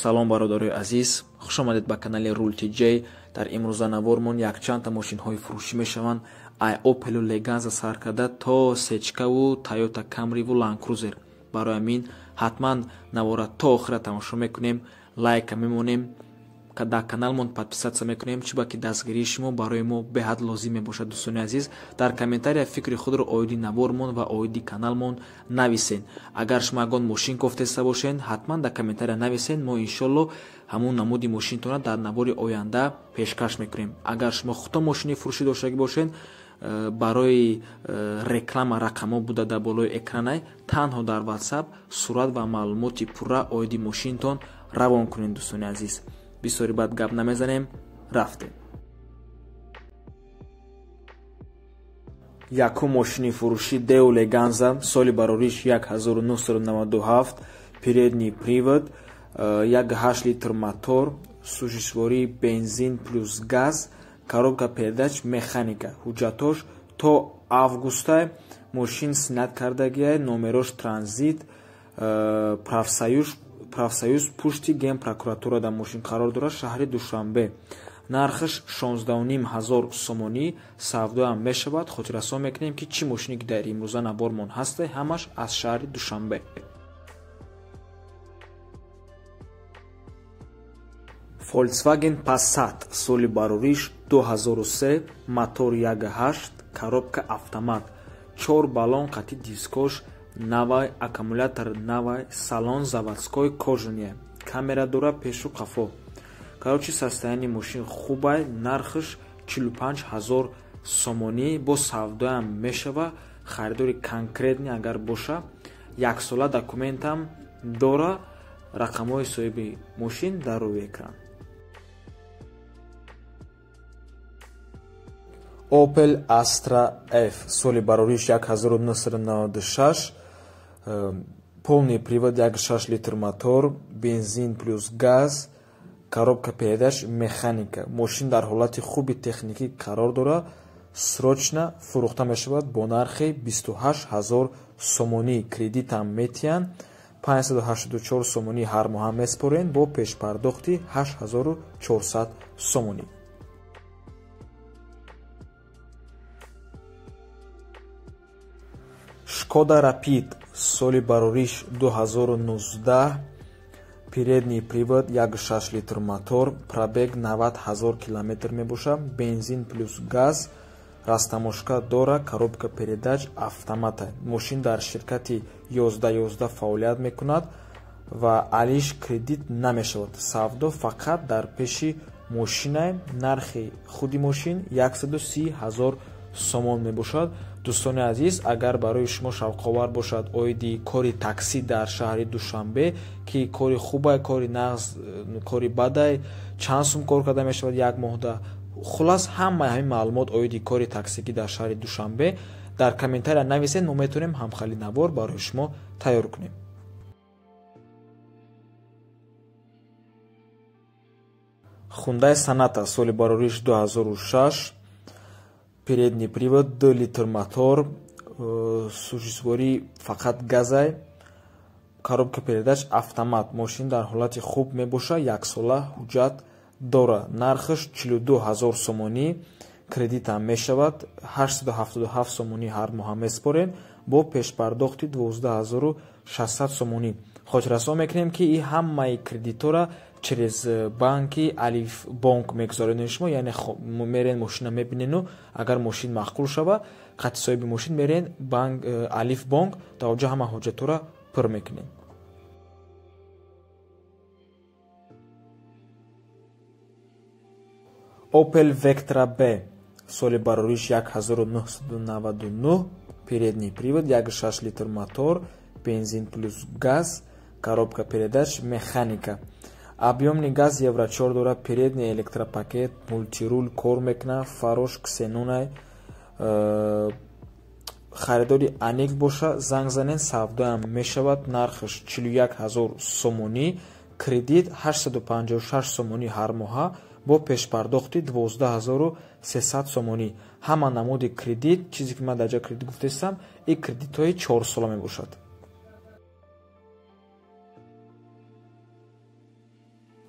Салом бародарои азиз, хуш омадед ба канали Рул TJ. Дар имрӯза навормон якчандта мошинҳои фурӯшӣ мешаванд. Ай Opel-у Leganza сар карда то Сечкаву Toyota Camry-ву Land Cruiser. Барои ҳамин ҳатман навора то охира тамошо мекунем, лайка мемонем, дар каналмон подписаться мекунем, чӣ ба ки дастгирии шумо барои мо беҳад лозим мебошад. Дӯстони азиз, дар комментария фикри худро оиди навормон ва оиди каналмон нависен. Агар шумо ягон мошин кофтеста бошен, ҳатман дар комментария нависен, мо иншолло ҳамун намуди мошинтона дар навори оянда пешкаш мекунем. Агар шумо худто мошини фурӯшӣ доштагӣ бошен, барои реклама рақамҳо буда дар болои экранай, танҳо дар WhatsApp сурат ва маълумоти пурра оиди мошинтон равон кунед. Дӯстони азиз, бисёри бад гап намезанем, рафтем. Якум мошини фурӯшӣ Daewoo Leganza, соли барориш 1997, передний привод, 1.8 литр мотор, сӯзишвории бензин плюс газ, коробка передач механика. Ҳуҷҷатош то августай, мошин снят кардагиай, номерош транзит, профсоюз пушти генпрокуратура дар мошин қарор дорад, шаҳри Душанбе. Нархаш 16,5 ҳазор сомонӣ, савдоам мешавад. Хотиррасон мекунем, ки чӣ мошине ки дар имрӯза набормон ҳаста, ҳамаш аз шаҳри Душанбе. Volkswagen Passat, соли барориш 2003, мотор 1.8, коробка автомат, 4 баллон қати дискош навай, аккумулятор навай, салон заводской кожаный, камера дора пешу қафо. Короче, состояние мошин хубай, нархш 45 ҳазор сомонӣ, бо савдоам мешава. Харидори конкретни агар боша, яксола документам дора, рақамҳои соҳиби мошин дар рӯи экран. Opel Astra F, соли барориш 1996, полный привод, 1.6 литр мотор, бензин плюс газ, коробка передач механика. Мошин дар ҳолати хуби техникӣ қарор дорад, срочно фурӯхта мешавад бо нархи 28 ҳазор сомонӣ. Кредитам метиҳанд, 584 сомонӣ ҳар моҳа меспорен бо пешпардохти 8400 сомонӣ. Шкода Rapid, соли барориш 2019, передний привод, 1.6 литр мотор, пробег 90 ҳазор километр мебошад, бензин плюс газ, растамошка дора, коробка передач автомата. Мошин дар ширкати 1111 фаъолият мекунад ва алиш кредит намешавад. Савдо фақат дар пеши мошинай. Нархи худи мошин 130 ҳазор сомон мебошад. Дӯстони азиз, агар барои шумо шавқовар бошад оиди кори таксӣ дар шаҳри Душанбе, ки кори хубай, кори нағз, кори бадай, чанд сум кор карда мешавад як моҳда, хулас ҳамаи ҳамин маълумот оиди кори таксигӣ дар шаҳри Душанбе дар комментария нависед, мо метавонем ҳамхали навор барои шумо тайёр кунем. Hyundai Sonata, соли барориш 2006, передний привод, 2 литр мотор, сӯзишвории фақат газай, коробка передач автомат. Мошин дар ҳолати хуб мебошад, яксола ҳуҷҷат дора. Нархаш 42 ҳазор сомонӣ, кредитам мешавад, 877 сомонӣ ҳар моҳа меспорен бо пешпардохти 12600 сомонӣ. Хотиррасон мекунем, ки и ҳамаи кредитора через банки Алиф Бонк мегузаронед шумо, яъне мерен мошина мебинену, агар мошин маъқул шава, қати соҳиби мошин мерен банк Алиф Бонк, дар онҷо ҳама ҳуҷҷатҳоро пур мекунед. Opel Vectra B, соли барориш 1999, передний привод, 1.6 литр мотор, бензин плюс газ, коробка передач механика. Объемный газ Евро 4 дора, передний электропакет, мультирул кор мекунад, фарош ксенонай. Харидори аник боша, занг занен, савдоам мешавад. Нархаш 41 ҳазор сомонӣ, кредит 856 сомонӣ ҳар моҳа бо пешпардохти 12300 сомонӣ. Ҳама намуди кредит, чизе ки ман дар ҷо кредит гуфтаистам, ин кредитҳои 4 сола мебошад.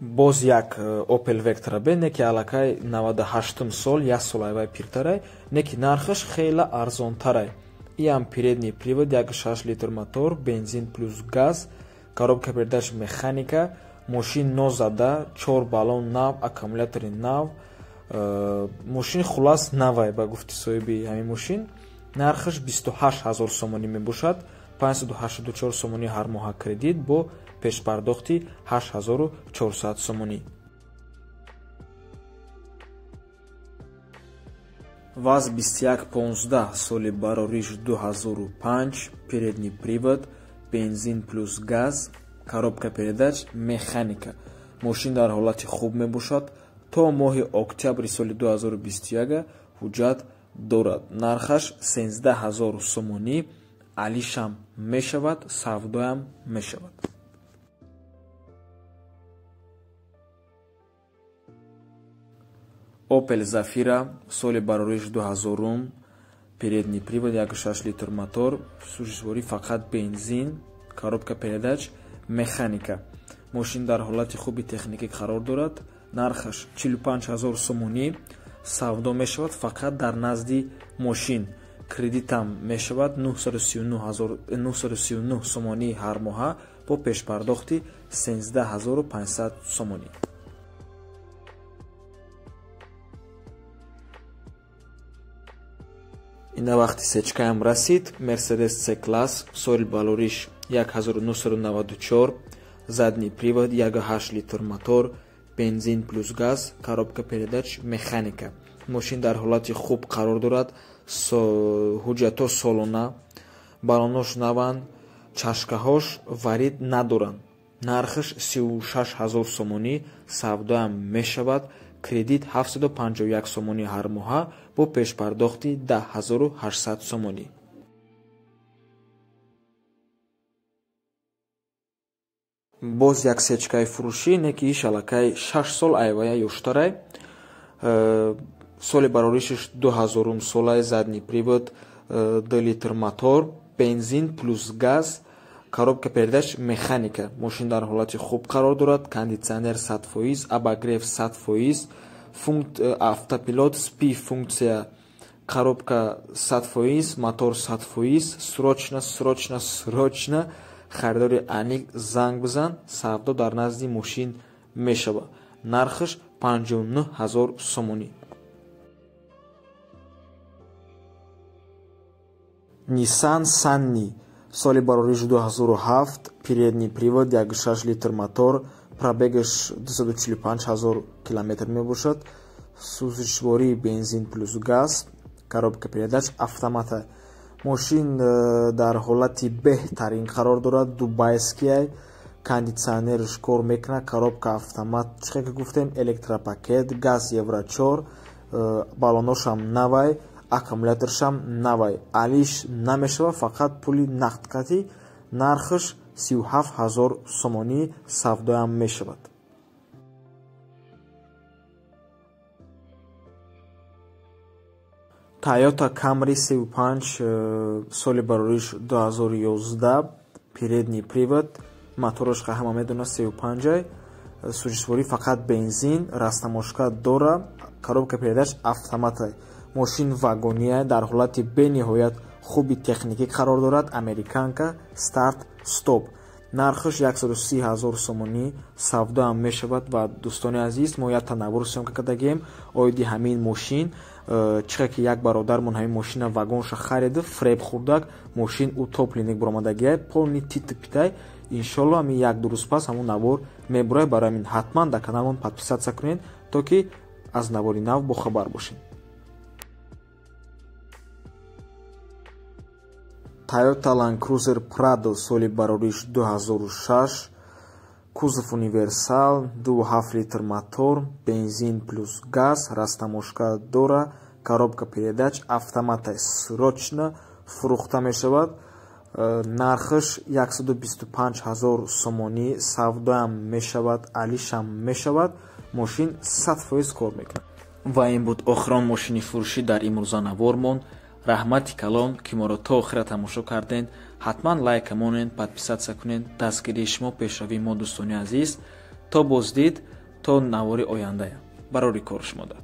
Боз як Opel Vectra B, не ки аллакай 98 сол, як сол айвай пиртарай, не ки нархаш хеле арзонтарай. Иам передний привод, 1.6 литр мотор, бензин плюс газ, коробка передач механика, мошин нозада, 4 баллон нав, аккумулятори нав, мошин хулас навай ба гуфти соҳиби ҳамин мошин. Нархаш 28000 сомонӣ мебошад, 584 сомонӣ ҳар моҳа кредит бо пешпардохти 8400 сомонӣ. ВАЗ 2115 соли барориш 2005, передний привод, бензин плюс газ, коробка передач механика. Мошин дар ҳолати хуб мебошад, то моҳи октябри соли 2021 ҳуҷҷат дорад. Нархаш 13000 сомонӣ, алишам мешавад, савдоям мешавад. Opel Zafira соли барориш 2000, передний привод, 1.6 литр мотор, сӯзишворӣ фақат бензин, коробка передач механика. Мошин дар ҳолати хуби техникӣ қарор дорад. Нархаш 45000 сомонӣ, савдо мешавад фақат дар назди мошин. Кредитам мешавад 939 сомонӣ ҳар моҳа бо пешпардохти 13500 сомонӣ. Ина вақти сечкаям расид. Mercedes C-класс соли балориш 1994, задний привод, 1.8 литр мотор, бензин плюс газ, коробка передач механика. Мошин дар ҳолати хуб қарор дорад, ҳуҷҷатҳо солона, балонош наванд, чашкаҳош варид надоранд. Нархаш 36000 сомонӣ, савдоам мешавад. Кредит 751 сомонӣ ҳар моҳа бо пешпардохти 10800 сомонӣ. Боз як сечкаи фурӯшӣ, не ки иш аллакай 6 сол айвая ёштарай. Соли бароришиш 2000 солай, задний привод, 2 литр мотор, бензин плюс газ, коробка передач механика. Мошин дар ҳолати хуб қарор дорад, кондитсионер 100%, обогрев 100%, автопилот спи функсия, коробка 100%, мотор 100%. Срочно, срочно, срочно харидори аниқ занг бизан, савдо дар назди мошин мешавад. Нархаш 59000 сомонӣ. Nissan Sunny соли барориш 2007, передний привод, 1.6 литр мотор, пробегаш 245000 километр мебошад, сӯзишвории бензин плюс газ, коробка передач автомата. Мошин дар ҳолати беҳтарин қарор дорад, дубайскиай, кондитсионерш кор мекунад, коробка автомат, чӣ ки гуфтем, электропакет, газ евро 4, баллоношам навай, аккумуляторшам навай. Алиш намешава, фақат пули нақд қатӣ. Нархаш 37000 сомонӣ, савдоям мешавад. Toyota Camry 35 соли барориш 2011, передний привод, мотораш ҳама медонад 35-ай, сӯзишворӣ фақат бензин, растамошка дора, коробка передач автоматай. Мошин вагония, дар ҳолати бениҳоят хуби техникӣ қарор дорад, американка, старт стоп. Нархаш 130000 сомонӣ, савдоам мешавад. Ва дӯстони азиз, мо як танаввур съёмка кардагием оиди ҳамин мошин. Чихе ки як бародармон ҳамин мошина вагонша хариду фреб хӯрдак, мошин утопленик буромадагиай, полни титу питай. Иншолло ҳамин як-ду рӯз пас ҳамон навор мебурай. Барои ҳамин ҳатман дар каналмон подписатсия кунед, то ки аз навори нав бохабар бошед. Toyota Land Cruiser Prado соли барориш 2006, кузов универсал, 2.7 литр мотор, бензин плюс газ, растамошка дора, коробка передач автомата. Срочно фурӯхта мешавад. Нархаш 125000 сомонӣ, савдоам мешавад, алишам мешавад. Мошин 100% кор мекунад. Ва ин буд охирон мошини фурӯшӣ дар имрӯза навормон. Раҳмати калон, ки моро то охира тамошо кардед. Ҳатман лайка монед, подписатсия кунед. Дастгирии шумо пешравии мо, дӯстони азиз. То боздид, то навори ояндая. Барори кор шумода.